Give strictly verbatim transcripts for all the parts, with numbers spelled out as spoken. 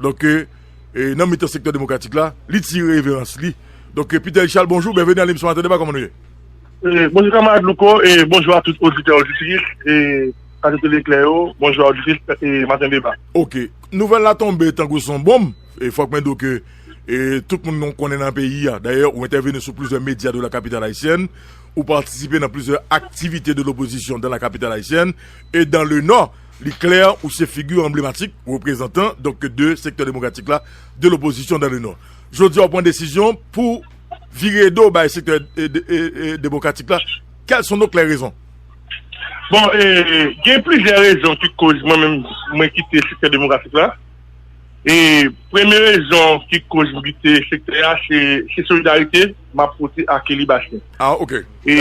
Donk, e, e, nan mitan sektè demokratik la, li tire reverans li. Donk, e, Peter Richard, bonjou, byenveni nan lemisyon Maten Deba, kòman nou ye? E, bonjou kanmarad Louko, e bonjou a tout oditè, oditris, e, Radio Télé Éclair yo, bonjou a oditris, e, Maten Deba. Ok. Nouvèl la tonbe tankou se yon bonm, e fòk mwen di w ke, e, tout moun nou konnen nan peyi a. Dayè, ou entèveni sou plizyè medya de la capitale haïtienne, ou patisipe nan plizyè aktivite de l'opposition dans la capitale haïtienne, e dans le Nord, li klè, ou se figi anblematik, reprezantan, donk, de sektè demokratik la, de l'opposition dans le Nord. Jodi a, w pran desizyon pou vire do bay sektè, e, de, e, e, demokratik la. Quelles sont donc les raisons? Bon, e, gen plizyè rezon ki koz mwen menm, mwen kite sektè demokratik la. E premye rezon ki koz m kite sektè a, se, se solidarite m ap pote a Kelly Bastien. Ah, ok. E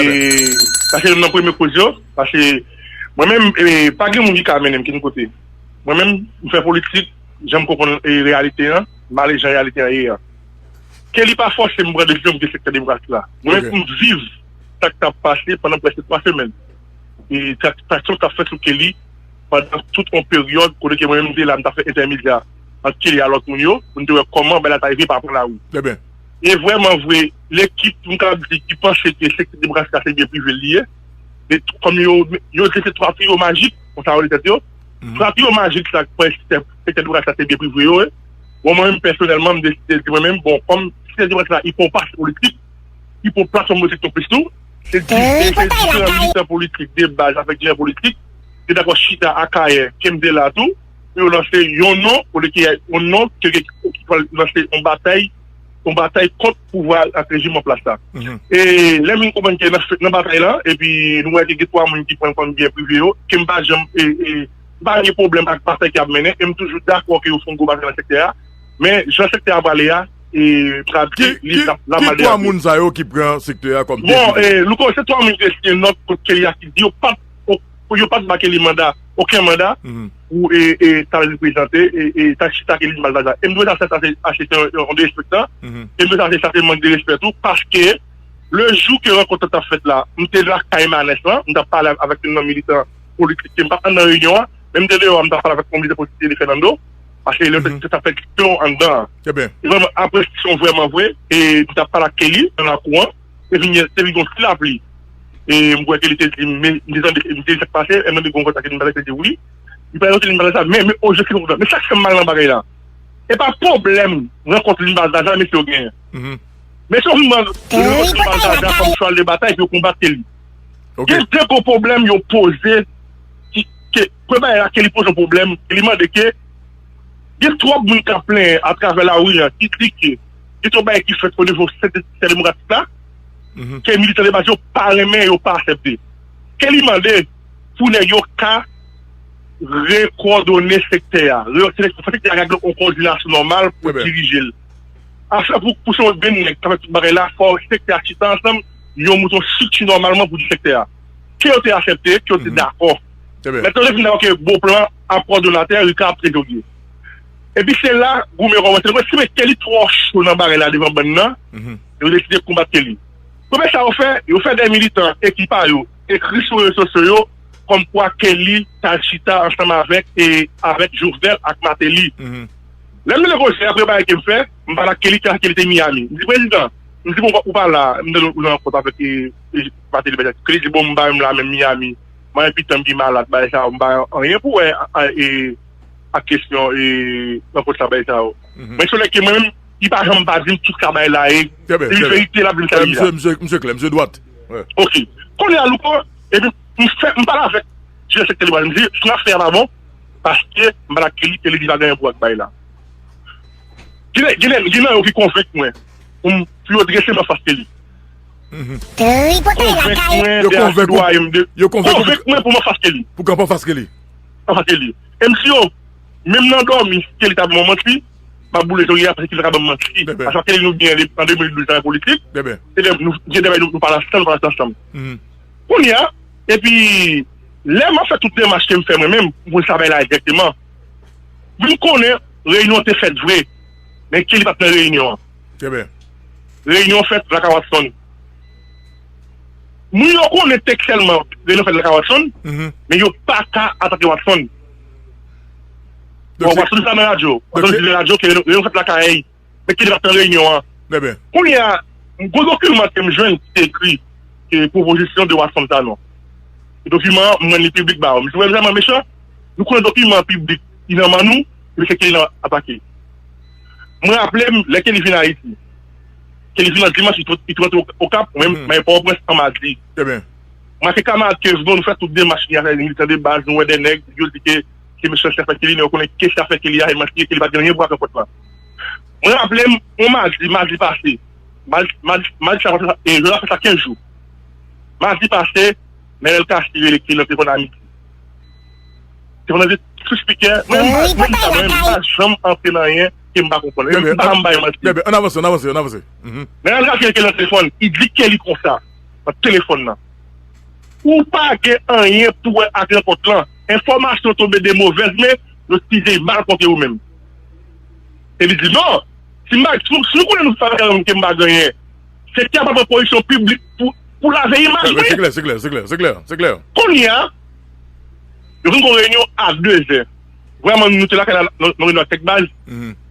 sa se youn nan premye koz yo, paske mwen menm, e, pa gen moun ki ka mennen m kenn kote. Mwen menm, m fè politik, jan m konprann, e, reyalite an, m ale jan reyalite an ye a. Kelly pa fòse m pran desizyon m kite sektè demokratik la. Mwen menm, ok, m viv sa k t ap pase pandan prèske twa semèn. E trak-, traksyon k t ap fèt sou Kelly pandan tout yon peryòd kote ke mwen menm m te la, m t ap fè entèmedyè ant Kelly a lòt moun yo, pou n te wè kòman bagay la ta rive pa pran lari. Trè byen. E vrèman vre, lekip, m kapab di, ki panse ke sektè demokratik la se byen prive l li ye, e t-, kòm yo, yo di se twa triyo majik, konsa yo rele tèt yo, mhm, twa triyo majik sa k kwè sektè, sektè demokratik la se byen prive yo ye. Bon, mwen menm pèsonèlman, m deside di mwen menm, bon, kòm sektè demokratik la, li pran yon pati politik, ki pran platfòm politik tou plis tou, se di-, se, se diferan militan politik de baz avèk dirijan politik, te dakò chita Akayè, ke m te la tou, pou yo lanse yon non, olye ke yon non, ke, ke, ki pral lanse yon batay, yon batay kont pouvwa ak rejim an plas la. Mhm. E lè m vin konprann ke nan, nan batay la, epi nou wè ke gen twa moun ki pran kòm byen prive yo, ke m pa janm, e, e, m pa gen pwoblèm ak batay ke y ap mennen, e m toujou dakò ke yo fè yon gwo batay nan sektè a, men jan sektè a prale a, e, m ka di, ki, li, ki, la, la ki mal twa derape. Moun sa yo ki pran sektè a kòm byen prive? Bon, e, Louko, se twa moun ki te siyen nòt kot Kelly a ki di yo p ap, yo p ap ba Kelly manda, okenn manda, mhm, pou, e, e, t al reprezante, e, e, t al chita Kelly nan baz la. E m twouve sa, sa, sa se, sa se yon, yon derespektan. Mhm. E m twouve sa, se, sa se mank de respè tou, paske le jou ke rankont lan t ap fèt la, m te lakay Manès lan, m t ap pale avèk youn nan militan politik ke m pa t anndan reyinyon an, men m te deyò a, m t ap pale avèk yon militan politik ki rele Fernando, paske lè yo te, mhm, te t ap fè diskisyon anndan an. Trè byen. E vrèman, apre diskisyon vrèman vre, e m t ap pale ak Kelly nan lakou an, te vin, te vin yon ti lapli. E m kwè Kelly te di m, men, m te tande, m te di sa k pase, e m tande gon kontak Kelly, m te di wi. Li pa di Kelly, m te di sa, men, men objektif kontan. Men sa k fè m mal nan bagay la, e pa pwoblèm rankont li m pa t la, sa mesye yo genyen. Mhm. Mesye yo vin pran, yo vin pran Bazaza kòm chwal de batay pou yo konbat Kelly. Ok. Gen de gwo pwoblèm yo poze ki, ke, premye bagay la, Kelly poze yon pwoblèm, Kelly mande ke gen twòp moun k ap plenyen atravè lari a, ki di ke gen twòp bagay ki fèt o nivo sektè demokratik la, mhm, ke militan de baz yo pa renmen, yo pa aksepte. Kelly mande pou nèg yo ka rekòdone sektè a. Re-, sektè a ka gen yon kòdinasyon nòmal pou dirije l. Afè pou, pou se yon grenn nèg k ap fè tout bagay la, fò sektè a chita ansanm, yo monte yon estrikti nòmalman pou di sektè a. Ke yo te aksepte, ke yo te dakò. Mentnan yo te fin dakò ke bon plan ap kòdonatè, Rika ap trezorye. Epi se la, goumen kòmanse. Donk, si men Kelly twò cho nan bagay la devan bann nan, yo deside konbat Kelly. Premye sa yo fè, yo fè de militan ekip pa yo ekri sou rezo sosyo yo, kòmkwa Kelly t al chita ansanm avèk, e, avèk Jovenel ak Martelly. Lè m rele konsèy, premye bagay ke m fè, m pale ak Kelly, Kelly te Miami. M di, "Prezidan," m di, "bon, ou pa la, m tande ou nan rankont avèk, e, e, Martelly Bertrand." Kelly di, "Bon, m pa menm la menm Miami. Mwen, pitan m ki malad, bagay sa, m pa anyen pou wè, a, a, e, ak kesyon, e, rankont sa, bagay sa yo." Men se lè ke mwen menm, li pa janm pa di m tout sa bagay la ye. Trè byen, trè byen. Li verite, l ap di m sa li la. Misye, misye, misye klè, misye dwat. Wi. Ok. Kounye a, Louko, epi m fè, m pale avèk direktè sektè li, m di, "Si n ap fè a pa bon, paske m pale ak Kelly, Kelly di pa gen anyen pou ak bagay la." Gen, gen, gen nan yo ki konvenk mwen pou m, pou yo drese m anfas Kelly. Konvenk mwen de asidwaye m de, konvenk mwen pou m anfas Kelly. Pou kanpe anfas Kelly. Anfas Kelly. E m di yo, menm nan dòmi, Kelly ta ban m manti, m ap boule zòrye a, paske Kelly ta ban m manti. Paske Kelly nou byen depi an de mil douz nan politik. E de, nou, gen de bagay nou, nou pale ansanm, nou pale ansanm. Kounye a, epi, lè m ap fè tout demach ke m fè mwen menm, pou m sa bay la egzakteman, vin konnen reyinyon te fèt vre, men Kelly pa t nan reyinyon an. Trè byen. Reyinyon fèt lakay Watson. Moun yo konnen tekstyèlman reyinyon fèt lakay Watson, men yo pa ka atake Watson. Donk, w ap soti sa nan radyo. W ap soti nan radyo ke reyinyon fèt lakay. Men ki debat nan reyinyon an. Kounye a, m gwo dokiman ke m jwenn ki te ekri ke pwopozisyon de Watson Sanon. Dokiman an, m rann li piblik ba ou. M di, wè, mechan, nou konnen dokiman piblik, li nan men nou, men se ke li nan atake. Mwen raple m, lè ke li vin Ayiti, ke li vin nan dimanch, li t-, li t rantre Okap, mwen, m al Pòtoprens an madi. Mwen se kamarad Kevno, nou fè tout demach, li afè militan de baz, nou wè de nèg, yo di ke se mesye sa fè ke li, nou konnen ke sa fè ke li a, e manti, ke li pa t gen anyen pou wè ak rankont lan. Mwen raple m, yon madi, madi pase, madi, madi, madi sa, e, jodi a fè sa kenz jou. Madi pase, Nenel Cassy rele ke nan telefòn a midi. Telefòn nan te sou spikè, mwen, mwen, mwen, mwen, mwen pa janm antre nan anyen ke m pa konprann. Mwen, m pa janm bay manti. Ann avanse, ann avanse, ann avanse. Nenel Cassy rele ke nan telefòn, li di ke li konsa, nan telefòn nan. Ou pa gen anyen pou wè ak rankont lan. Enfòmasyon tonbe de movèz men, yo size mal kont ou menm. E li di, non, si m pa, si, si nou konnen nou pa gen ke m pa gen anyen, sektè a pa pran pozisyon piblik pou, pou lave imaj mwen. Se klè, se klè, se klè, se klè, se klè. Kounye a, yo vin gon reyinyon a de zè. Vrèman, nou te lakay la, nan, nan reyinyon ak kèk baz.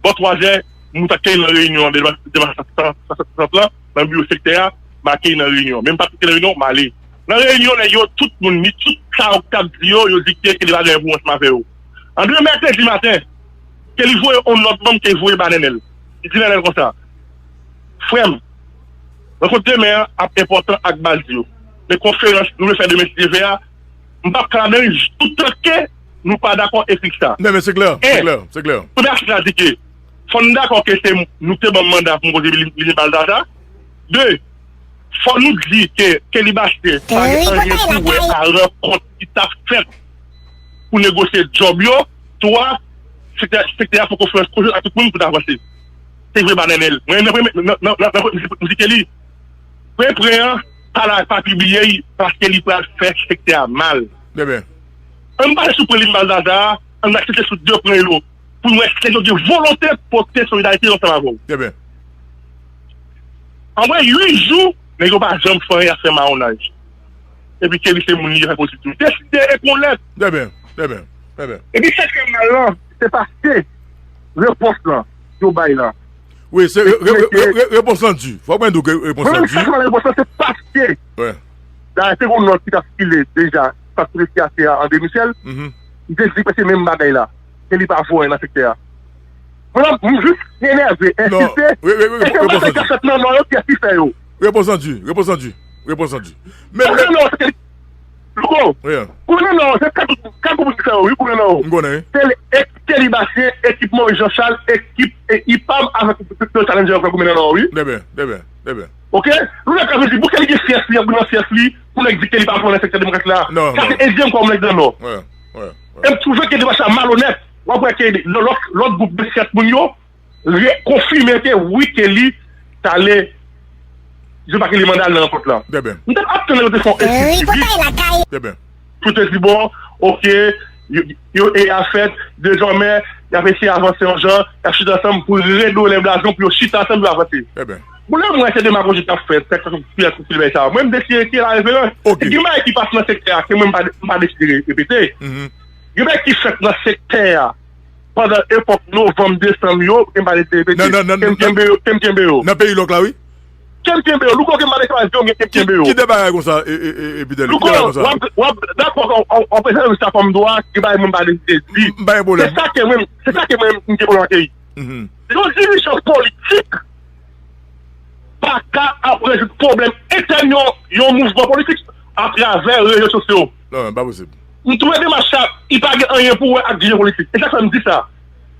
Bò twa zè, nou ta kenbe nan reyinyon an, devan, devan sant lan, nan biwo sektè a, m al kenbe nan reyinyon. Men m pa t kenbe nan reyinyon, m ale. Nan reyinyon, nèg yo, tout moun, ni tout sa yo k t ap di yo, yo di ke, ke li pa gen pou ansanm avè yo. Antre mèkredi maten, ke li voye yon nòt ban m, ke li voye ba Nenel. Li di Nenel konsa, frè m, rankont demen an ap enpòtan ak baz yo. Men konferans nou vle fè demen si Dye vle a, m p ap ka ladan l toutan ke nou pa dakò ekri sa. Men, men se klè, se klè, se klè. Premye atik la di ke fò n dakò ke se nou te ban m manda pou m poze li, li bal data. De, fò nou di ke, ke Kelly Bastien pa gen anyen pou wè a rankont ki t ap fèt pou negosye djòb yo. Twa, sektè, sektè a poko fè yon konjou ak tout moun pou ta avanse. Se vre ba Nenel. Mwen, nan premye, nan, nan, nan, nan, m di Kelly, pwen, pwen an, pa la, pa pibliye l, paske li pral fè sektè a mal. Trè byen. Ann pale sou pwen li m bal data a, ann aksepte sou de pwen yo. Pou n wè si nèg yo gen volonte pote solidarite yo ansanm avè w. Trè byen. Ann wè uit jou, nèg yo pa janm fè anyen, y ap fè mawonaj. Epi Kelly se moun li fè politik tou. Deside e kon lèt. Trè byen, trè byen, trè byen. Epi sa k fè mal lan, se paske repons lan, yo bay la. Wi, se re-, re-, re-, re-, repons lan di. Fòk mwen di w ke repons lan di. Mwen menm sa k fè mal repons lan, se paske. Dayè, te gon nòt ki t ap sikile deja, sa t presi ase a André Michel. Li te di prèske menm bagay la. Ke li pa voye nan sektè a. Mwen, m jis enève, ensiste. Eske mwen fè kachèt nan non yo, kiyès ki fè yo? Repons lan di, repons lan di, repons lan di. Men, men, non, se ke Louko, konnen non, se kat, kat gwo moun ki fè yo, wi, konnen non. M konnen, wi. Se Kelly Bastien, ekip Maurice Jean Charles, ekip, e, ipam avèk Challenger yo fè goumen nan non, wi. Trè byen, trè byen, trè byen. Oke? Nou nèg k ap di, pou Kelly gen fyès li, ap goumen nan fyès li, pou nèg di Kelly pa pran nan sektè demokratik la. Non, non. Sa se endyen m kwè yon nèg nan non. E m twouve ke demach la malonèt. W ap wè ke lòt, lòt gwoup de sèt moun yo, re-, konfime ke wi, ke li t ale, yo pa ke li mande al nan rankont lan. Trè byen. M t ap tann yo te fè yon etid sivik. Trè byen. Pou te di, bon, oke, yo, yo e a fèt, dezòmè, y ap eseye avanse yon jan, y ap chita ansanm pou redone blason, pou yo chita ansanm, pou yo avanse. Trè byen. Bon, lè m wè se demagoji k ap fèt, fèt sou fiyèt sou Silvèy sa, mwen, m deside retire la referans. Oke. E gen bagay ki pase nan sektè a, ke mwen, m pa, m pa deside re-, repete. Gen bagay ki fèt nan sektè a, pandan epòk novanm, desanm yo, ke m pa deside repete. Nan, nan, nan, ke m kenbe yo, ke m kenbe yo. Nan peyi lòk la, wi. Ke m kenbe yo. Louko, ke m pa deside yo, men ke m kenbe yo. Ki, ki de bagay konsa, e, e, e, e, Pidèli? Louko, w ap, w ap dakò, w ap, w ap prezante sa kòm dwa, gen bagay mwen pa deside di. M pa gen pwoblèm. Se sa ke mwen, se sa ke mwen, m gen pwoblèm ak li. Yon dirijan politik pa ka ap rezoud pwoblèm entèn yon, yon mouvman politik atravè rezo sosyo. Non, pa posib. M twouve demach sa, li pa gen anyen pou wè ak dirijan politik. E sa k fè m di sa.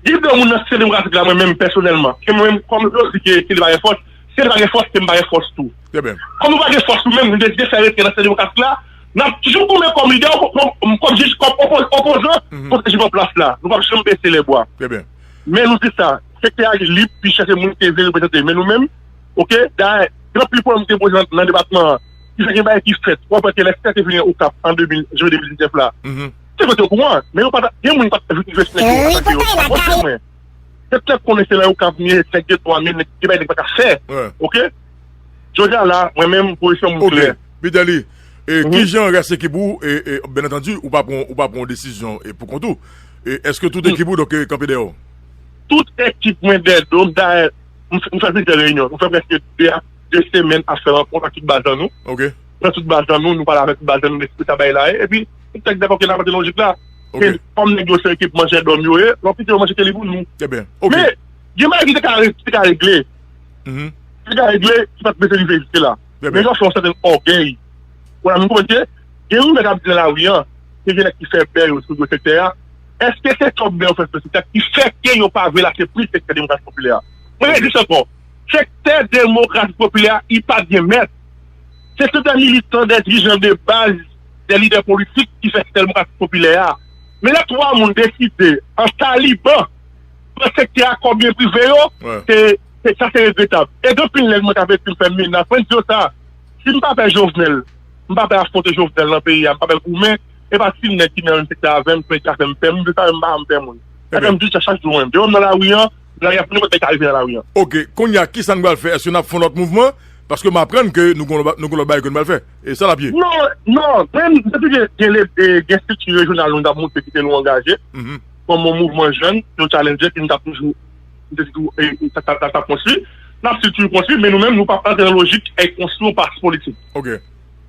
Gen de moun nan Sektè Demokratik la, mwen menm pèsonèlman, ke mwen menm, kòm yo di ke, ke li pa gen fòs, ke li pa gen fòs, ke m pa gen fòs tou. Trè byen. Kòm nou pa gen fòs nou menm, nou deside fè retrè nan Sektè Demokratik la, n ap toujou goumen kòm lidè, kòm, kòm, kòm jij, kòm opo-, opozan, kont rejim an plas la. Nou p ap janm bese lè bwa. Trè byen. Men nou di sa, sektè a lib, pou chèche moun ke l vle reprezante. Men nou menm, oke, dayè, gen anpil pwoblèm ki te poze nan, nan depatman an. Ki fè gen bagay ki fèt. W ap wè ke lè sektè te vini Okap an de mil, janvye de mil diznèf la. Te kote okouran, men yo pa t, gen moun pa t rive sou nèg yo, atake yo. Sa mwen. Sektè konnen se nan Okap, men nèg gen twa mil, nèg gen bagay nèg pa ka fè. Oke? Jodi a la, mwen menm, pozisyon m klè. Pidèli, e, kijan rès ekip ou, e, e, byen antandi, ou pa pran, ou pa pran yon desizyon, e, pou kont ou. E, èske tout ekip ou donk, e, kanpe dèyè w? Tout ekip mwen dèyè do m. Dayè, m fè, m fè plizyè reyinyon. M fè prèske de, de semèn ap fè rankont ak tout baz an nou. Ok. Pran tout baz an nou, nou pale avèk tout baz an nou, nou eksplike sa bagay la ye. Epi, tout nèg dakò ke n ap antre nan lojik la. Ok. Se kòm nèg yo se ekip manjè dòm yo ye, lòt pito yo manje tele pou nou. Trè byen. Ok. Men, gen bagay ki te ka, te ka regle. Mhm. Te ka regle, ki pa t bezwen rive jiske la. Trè byen. Men yo fè yon sèten ògèy. Ou la, nou konprann ke gen yon nèg ap di nan lari an, ke gen nèg ki fè bè yo sou dwe sektè a. Èske se kòb bè yo fè sou sektè a ki fè ke yo pa vle lase plis sektè demokrasi popilè a? Mwen redi sa ankò. Sektè demokrasi popilè a, li pa t gen mèt. Se tout dè militan, dè dirijan de baz, dè lidè politik ki fè sektè demokrasi popilè a. Men lè twa moun deside, an taliban, pran sektè a kòm byen prive yo, se, se, sa se regretab. E gen anpil nèg mwen k ap ekri m fè m menas. Mwen di yo sa, si m pa pè Jovenel, m pa pè afwonte Jovenel nan peyi a, m pa pè goumen, e pa ti nèg ki nan menm sektè avè m, ki mèt ka fè m pè, m di sa, m pa janm pè moun. Sa fè m di sa chak jou mwen. Depi m nan lari an, lari a pou nenpòt nèg ka rive nan lari an. Ok, kounye a, kisa n pral fè? Èske n ap fè yon lòt mouvman? Paske m aprann ke nou gon lòt, nou gon lòt bagay ke n pral fè. E sa l ap ye? Non, non, men depi gen, gen, le- e, gen estrikti rejyonal nou t ap monte ki te nou angaje, kòm yon mouvman jèn, nou challenger, ki nou t ap toujou, nou te toujou, e, e, t ap, t ap, t ap konstwi, n ap toujou konstwi, men nou menm, nou p ap antre nan lojik e konstwi yon pati politik. Ok.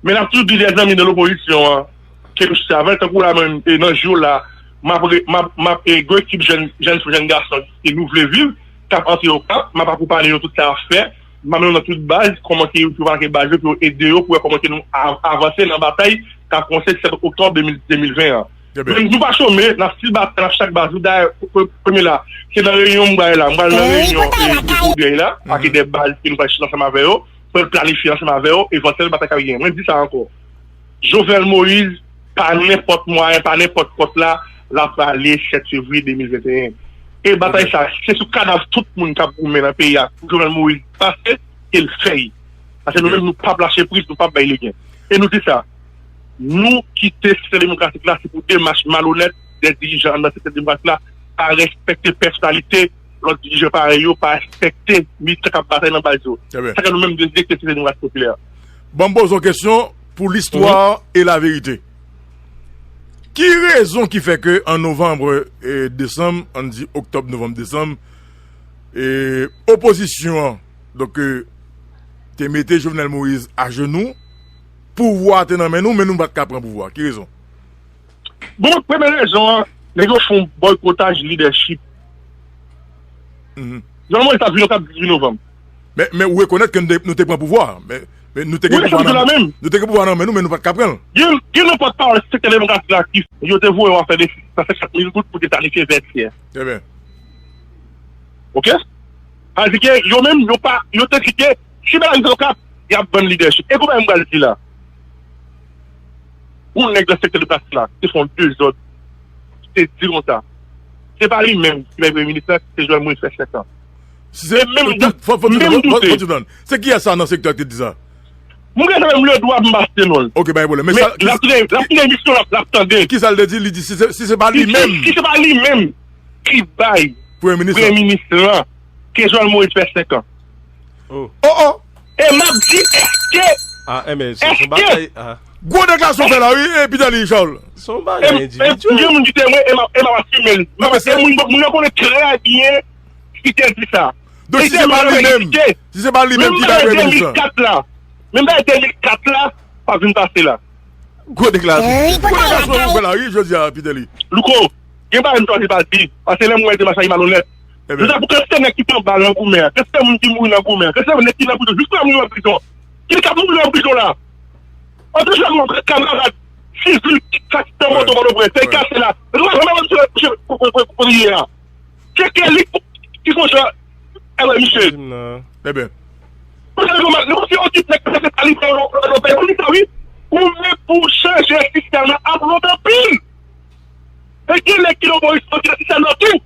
Men n ap toujou di lèzanmi nan lopozisyon an, ke nou chita avè l, tankou la menm, e, nan jou la, m ap, re- m ap, m ap, e, gwo ekip jèn, jèn fi, jèn gason, ke nou vle viv, k ap antre Okap, m ap akonpaye yo tout sa y ap fè, m ap mennen yo nan tout baz, kòman ke yo, yo make baz yo, pou yo ede yo, pou wè kòman ke nou a- avanse nan batay, k ap kòmanse sèt oktòb de mil, de mil ven an. Trè byen. Men nou pa chome, n ap still batay, n ap chak baz nou, dayè, pre- premye la, se nan reyinyon m pral la, m pral nan reyinyon, e, de pwogrè la, ak de baz ke nou pral chita ansanm avè yo, pou n planifye ansanm avè yo evantyèl batay k ap genyen. Mwen di sa ankò. Jovenel Moïse, pa nenpòt mwayen, pa nenpòt pòt la, l ap prale sèt fevriye de mil venteyen. E batay sa, se sou kadav tout moun k ap goumen nan peyi a pou Jovenel Moïse pase, ke l fè l. Paske nou menm, nou p ap lache prizon, nou p ap bay legen. E nou di sa, nou kite sistèm demokratik la, se pou demach malonèt dè dirijan anndan sistèm demokratik la, pa respekte pèsonalite lòt dirijan parèy yo, pa respekte militan k ap batay nan baz yo. Sa fè nou menm nou deside kite sistèm demokratik popilè a. Ban m poze w kesyon pou listwa e laverite. Ki rezon ki fè ke an novanm, e, desanm, ann di oktòb, novanm, desanm, e, opozisyon an, donk, e, te mete Jovenel Moïse ajenou, pouvwa a te nan men nou, men nou pa t ka pran pouvwa? Ki rezon? Bon, premye rezon an, nèg yo fè yon bòykotaj lidèchip. Jovenel Moïse t ap vini, t ap dizuit novanm. Men, men ou rekonèt ke nou te, nou te pran pouvwa. Men, men nou te gen pouvwa nan, nou te gen pouvwa nan men nou, men nou pa t ka pran l. Gen, gen yon pòtpawòl sektè demokratik la ki, yo te voye yon afè de sis san senkann mil goud pou desanifye Vètyè. Trè byen. Oke? Sa vle di ke yo menm, yo pa, yo te di ke si bagay yo t ap, y ap vann lidèchip. E konbyen m pral di la? Yon nèg nan sektè de plas la, ki te fè yon dezòd, ki te di konsa, se pa li menm ki bay premye minis la, se Jovenel Moïse fè sèt an. Si se, e menm dout, fò, fò, menm doute. Fò, fò, fò, se kiyès sa nan sektè a ki te di sa? Mwen gen menm ledwa pou m pa site non l. Ok, pa gen pwoblèm. Men sa, l ap tounen, l ap tounen emisyon, l ap, l ap tande. Kisa l te di? Li di, si se, si se pa li menm. Si se pa li menm ki bay premye minis lan, ke Jovenel Moïse fè sèt an. Oh, oh! E m ap di, èske, ah, enben, se, se yon bagay, ah. Gwo deklarasyon w fè la, wi, e Peter Lee Charles. Se yon bagay endividyèl. Gen moun ki te wè, e m ap, e m ap asime l. M ap, e moun, moun yo konnen trè byen ki te di sa. Donk, si se pa li menm, si se pa li menm ki bay premye minis lan. Menm bagay de mil kat la, pa vin pase la. Gwo deklarasyon. Gwo deklarasyon w fè la, wi, jodi a, Peter Lee. Louko, gen bagay m chwazi pa di, paske lè m wè demach la, li malonèt. Ebyen. Se sa pou kantite nèg ki pran bal nan goumen an, kantite moun ki mouri nan goumen an, kantite nèg ki nan prizon, jis pou yo mouri nan prizon. Ki nèg k ap mouri nan prizon la? Antre sèlman kamarad sivil ki kase nan moto Pòtoprens, tèt kase la. Yo pa janm wè misye kote li ye a. Se ke li ki fè sa, e wè misye. Ebyen. Paske nou, nou se yon tip nèg ki se taliban nan peyi, nou di sa wi. Ou menm pou chanje sistèm nan ap long anpil. E gen nèg ki nan opozisyon ki nan sistèm nan tou.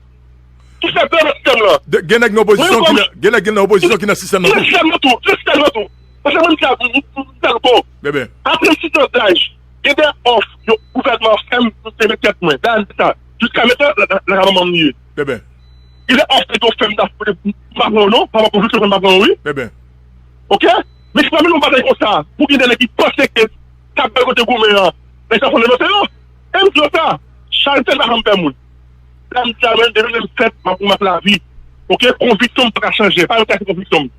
Ki fè pè nan sistèm nan. Gen nèg nan opozisyon ki nan, gen nèg nan opozisyon ki nan sistèm nan tou. Ki nan sistèm nan tou. Ki nan sistèm nan tou. Paske mwen, m di sa, m di sa, Louko. Apre dis an daj, gen de òf yo gouvènman an fè m, m te met tèt mwen. Dayè, m di sa, jiska mentnan, la, la, la, la, manman m ye. Gen de òf yo fè m, m pa pran yo non, pa pran konviksyon, m pa pran yo wi. Oke? Men si pa menm yon batay konsa, pou gen de nèg ki panse ke sa bay kote goumen an, men sa fò denonse yo. E m di yo sa, Charles Michel pa janm pè moun. Sa m di sa, mwen, depi lè m fèt, m ap, m ap lavi. Oke? Konviksyon m pa ka chanje. Pa yon ka se konviksyon m.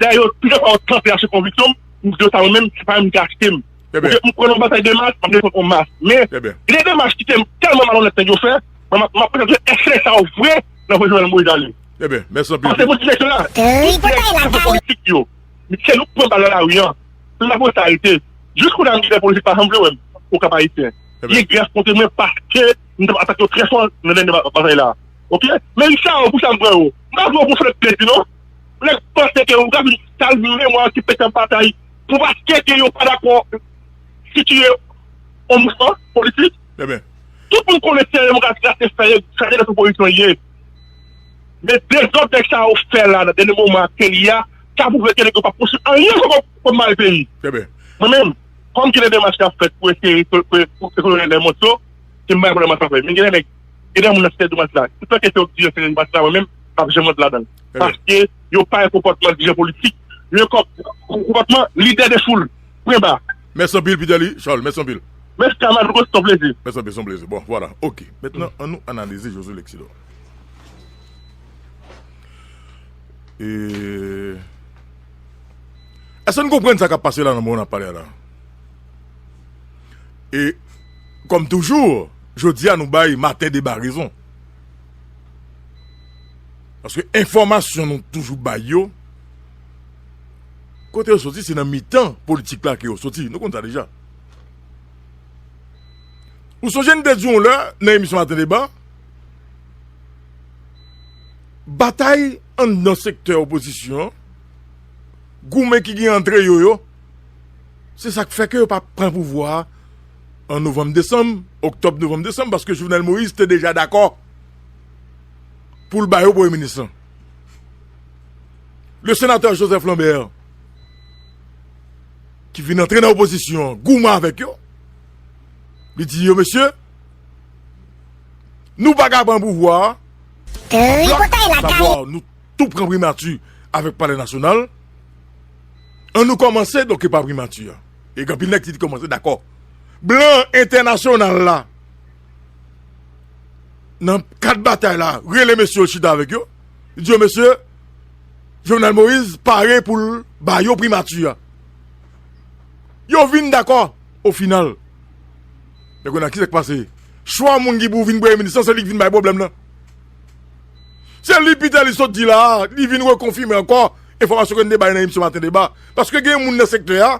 Dayè, yo, plizyè fwa yo tante achte konviksyon m, m di yo sa mwen menm, se pa mwen ki achte m. Oke, m pran yon batay de mas, m ap defann yon mas. Men, gen de demach ki te tèlman malonèt nèg yo fè, mwen, m ap, m ap prezante èske sa yo vre nan voye Jovenel Moïse ale. Ebyen, mèsi anpil. Paske pou direksyon la, tout nèg ki fè politik yo, se nou k pran bal nan lari an. Se lapolis arete. Jis kounye a, lidè politik pa janm vle wè m, Okap Ayisyen. Li grèf kont mwen paske m t ap atake yo trè fò nan dènye ba-, batay la. Oke? Men sa yo, pou sa m pran yo. M pa pran yo pou fè plezi, non. Nèg panse ke ou ka vin sal memwa ki pete batay pou paske ke yo pa dakò sitiye yon mouvman politik. Ebyen. Tout moun konnen se demokrasi la, se fè, fè de opozisyon ye. Men dezòd nèg sa yo fè la, nan dènye moman ke li a, sa pwouve ke nèg yo pa posib anyen kòm, kòm mare peyi. Trè byen. Mwen menm, kòm gen de demach k ap fèt pou eseye, pou, pou, pou, pou Kolonèl Desmonceau, se m bay pwoblèm sa fè. Men gen de nèg, gen de moun nan site demach la. Tout sa kesyon dirijan site demach la, mwen menm, m ap janm rantre ladan l. Trè byen. Paske yo pa gen konpòtman dirijan politik, yo gen kòp-, konpòtman lidè de foul. Pwen ba. Mèsi anpil, Peterly Charles, mèsi anpil. Mèsi, kamarad Louko, se yon plezi. Mèsi anpil, se yon plezi. Bon, vwala. Oke. Mentnan, ann nou analize Josué Lexidor. E, èske n konprann sa k ap pase la nan moman n ap pale a la? E, kòm toujou, jodi a nou bay Maten Deba rezon. Paske enfòmasyon nou toujou bay yo, kote yo soti, se nan mitan politik la ke yo soti. Nou konn sa deja. Ou sonje n te di w yon lè nan emisyon Maten Deba, batay anndan sektè opozisyon an, goumen ki gen antre yo yo, se sa k fè ke yo pa pran pouvwa a an novanm, desanm, oktòb, novanm, desanm, paske Jovenel Moïse te deja dakò pou l ba yo premye minis lan. Le senatè Joseph Lambert, ki vin antre nan opozisyon an, goumen avèk yo, li di yo, mesye, nou pa ka pran pouvwa a, tripotay lakay, nou tou pran primati avèk Palè Nasyonal, ann nou kòmanse, donk, pa primati a. E gen anpil nèg ki te kòmanse dakò. Blan entènasyonal la, nan kad batay la, rele mesye yo chita avèk yo. Li di yo, mesye, Jovenel Moïse pare pou l ba yo primati a. Yo vin dakò, o final. Men kounye a, kisa k pase? Chwa moun ki pou vin premye minis lan, se li k vin bay pwoblèm nan. Se li Peterly sot di la a, li vin rekonfime ankò enfòmasyon ke n te bay nan emisyon Maten Deba. Paske gen moun nan sektè a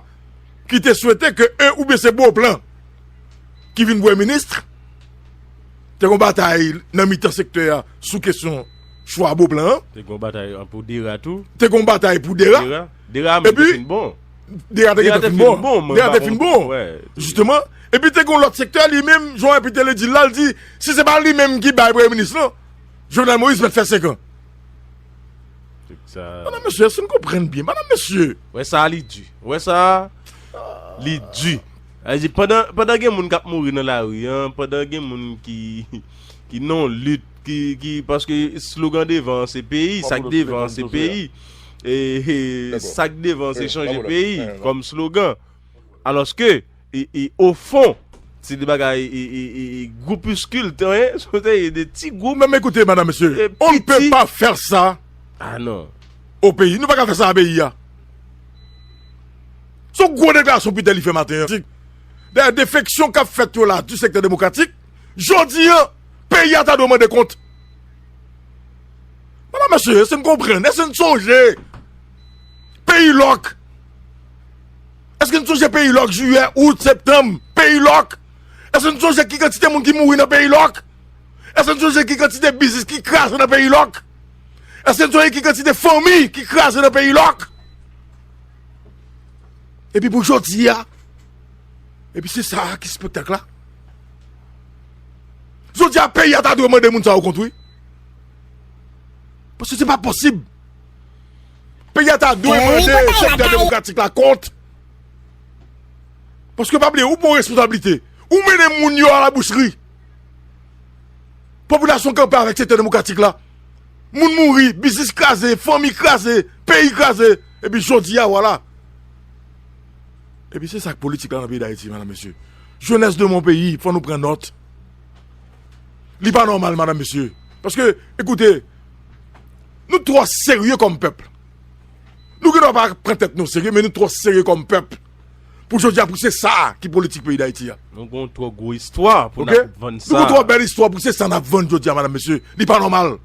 ki te swete ke, e, oubyen se Beauplan ki vin premye minis. Te gen yon batay nan mitan sektè a sou kesyon chwa Beauplan an. Te gen yon batay, an, pou Dera tou. Te gen yon batay pou Dera. Dera, Dera menm te fin bon. Dera te gentan fin bon. Dera te fin bon. Jisteman. Epi te gen yon lòt sektè, li menm, jan Peterly di l la, l di, si se pa li menm ki bay premye minis lan, Jovenel Moïse mèt fè senk an. Madanm, mesye, èske n konprann byen? Madanm, mesye. Wè sa, li di. Wè sa, li di. Sa vle di, pandan, pandan gen moun k ap mouri nan lari an, pandan gen moun ki, ki nan lit, ki, ki, paske slogan devan an se peyi, sa k devan an se peyi. E, e, sa k devan an se chanje peyi kòm slogan. Alòske, e, e, o fon, se de bagay, e, e, e, e, groupiskil, te, hein, se te de ti gwoup. Men, men, écoutez, madame, monsieur, on ne peut pas faire ça au pays. Ah non. Nou pa ka fè sa a peyi a. Se yon gwo deklarasyon Peterly fè maten an. Dayè, defeksyon k ap fèt yo la, du sektè demokratik, jodi an, peyi a ta dwe mande kont. Madanm, mesye, èske n konprann? Èske n sonje peyi lòk? Èske n sonje peyi lòk, jiyè, out, septanm, peyi lòk? Èske n sonje ki kantite moun ki mouri nan peyi lòk? Èske n sonje ki kantite biznis ki kraze nan peyi lòk? Èske n sonje ki kantite fanmi ki kraze nan peyi lòk? Epi pou jodi a, epi se sa a ki espektak la. Jodi a, peyi a ta dwe mande moun sa yo kont, wi. Paske se pa posib. Peyi a ta dwe mande sektè demokratik la kont. Paske pa bliye, ou gen yon responsablite. Ou mennen moun yo alabouchri. Popilasyon kanpe avèk sektè demokratik la. Moun mouri, biznis kraze, fanmi kraze, peyi kraze. Epi jodi a, vwala. Epi se sa k politik la nan peyi Dayiti, madanm, mesye. Jeunesse de mon pays, fò nou pran nòt. Li pa nòmal, madanm, mesye. Paske, ekoute, nou twò serye kòm pèp. Nou gen dwa pa pran tèt nou serye, men nou twò serye kòm pèp. Pou jodi a, pou se sa ki politik peyi Dayiti a. Nou gen twò gwo istwa pou n ap vann sa. Nou gen twò bèl istwa pou se sa n ap vann jodi a, madanm, mesye. Li pa nòmal.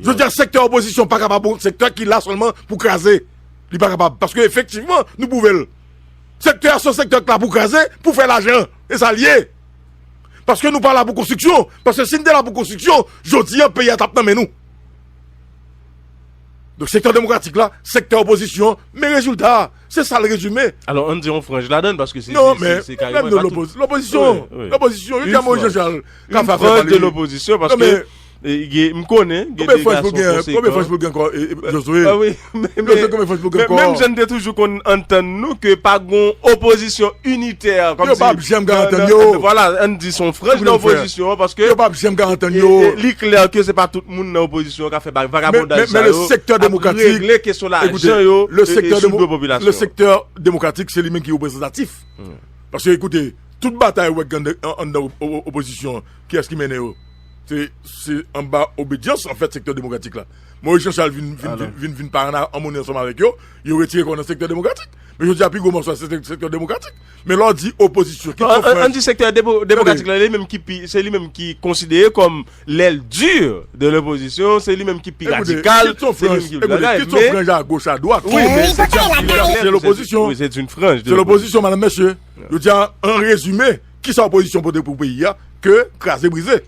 Jodi a, sektè opozisyon pa kapab yon sektè ki la sèlman pou kraze. Li pa kapab. Paske efektivman, nou pwouve l. Sektè a se yon sektè ki la pou kraze, pou fè lajan. E sa l ye. Paske nou pa la pou konstriksyon. Paske si n te la pou konstriksyon, jodi a, peyi a t ap nan men nou. Donk, sektè demokratik la, sektè opozisyon, men rezilta a, se sa l rezime. Alò, ann di yon franj ladan l, paske se, non, se, men se, se kareman menm de pa tout. Lopoz-, lopozisyon, wi, wi, lopozisyon, yo di a Moïse Jean Charles ka fè fè pale. Yon franj de lopozisyon, paske, e, gen, m konnen, gen de gason konsekan. Konbyen franj pou gen ankò, e, e, Josué? Ah wi, men, men, konbyen franj pou gen ankò? Menm jan n te toujou konn antann nou ke pa gon opozisyon initè, kòmsi yo p ap janm ka antann yo. Vwala, ann di se yon franj nan opozisyon an, paske yo p ap janm ka antann yo. E, e, li klè ke se pa tout moun nan opozisyon an k ap fè vagabondaj sa yo, ap regle kesyon lajan yo, e, e sou do popilasyon an. Le sektè demokratik, se li menm ki reprezantatif. Paske, ekoute, tout batay ou wè k gen anndan, anndan o-, o-, opozisyon an, kiyès ki mennen yo? Se, se anba obedyans, anfèt, sektè demokratik la. Moïse Jean Charles vin, vin, vin, vin, vin pa an amoni ansanm avèk yo, yo retire kò nan sektè demokratik. Men jodi a, pi gwo mòso a, se sek-, sektè demokratik. Men lè w di opozisyon, kit se yon franj. Ann di sektè demokratik la, li menm ki pi, se li menm ki konsidere kòm l'aile dure de l'opposition, se li menm ki pi radikal, se li menm ki pi bagay, kit se yon franj a goch, a dwat. Wi, men se yon franj de lopozisyon, madanm, mesye. Yo di, an rezime, kisa opozisyon pote pou peyi a ke kraze brize,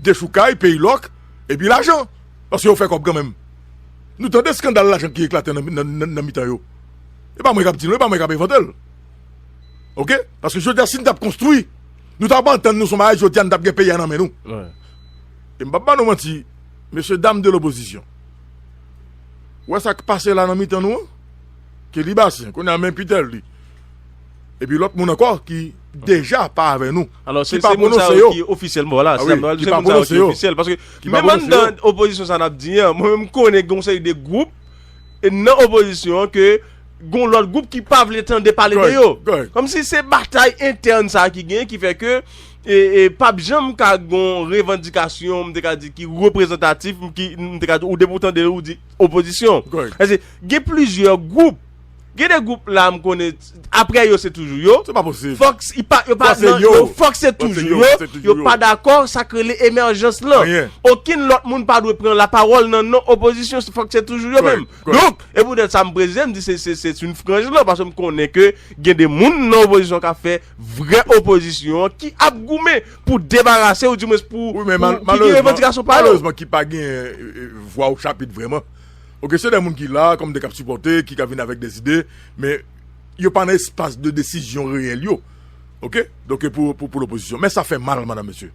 dechoukay, peyi lòk, epi lajan. Paske yo fè kòb kanmenm. Nou tande eskandal lajan ki eklate nan, nan, nan, nan mitan yo. E pa mwen k ap di l, non, e pa mwen k ap envante l. Oke? Paske jodi a, si n t ap konstwi, nou t ap antann nou sou bagay, jodi a, n t ap gen peyi a nan men nou. E m p ap ba nou manti, mesye dam de lopozisyon. Ou wè sa k pase la nan mitan nou an? Ke li basen, kounye a men pitèl li. Epi lòt moun ankò ki deja pa avè nou. Alò, se, se moun sa yo ki ofisyèlman, vwala, se moun sa yo ki ofisyèl. Paske menm anndan opozisyon sa n ap di an, mwen menm m konnen gen yon seri de gwoup, e, nan opozisyon an ke gen yon lòt gwoup ki pa vle tande pale de yo. Kòmsi se batay entèn sa ki genyen ki fè ke, e, e, p ap janm ka gen yon revandikasyon, m te ka di, ki reprezantatif, ki, m te ka di, ou depi w tande ou di opozisyon. Paske gen plizyè gwoup. Gen de gwoup la m konnen, apre yo se toujou yo. Se pa posib. Fòk s-, i pa, yo pa nan, yo, fòk se toujou yo. Yo pa dakò, sa k rele emèjans lan. Okenn lòt moun pa dwe pran lapawòl nan non opozisyon, fòk se toujou yo menm. Donk, e poutèt sa m presize, m di se, se, se yon franj lan, paske m konnen ke gen de moun nan opozisyon k ap fè vrè opozisyon an, ki ap goumen pou debarase, ou dimwens pou, pou, pou gen revandikasyon pa yo. Wi, men mal-, malerezman, malerezman ki pa gen, e, e, vwa o chapit vrèman. Oke, se de moun ki la, kòm de k ap sipòte, ki ka vin avèk de zide, men yo pa nan espas de desizyon reyèl yo. Oke? Donk, pou, pou, pou lopozisyon. Men sa fè mal, madanm, mesye.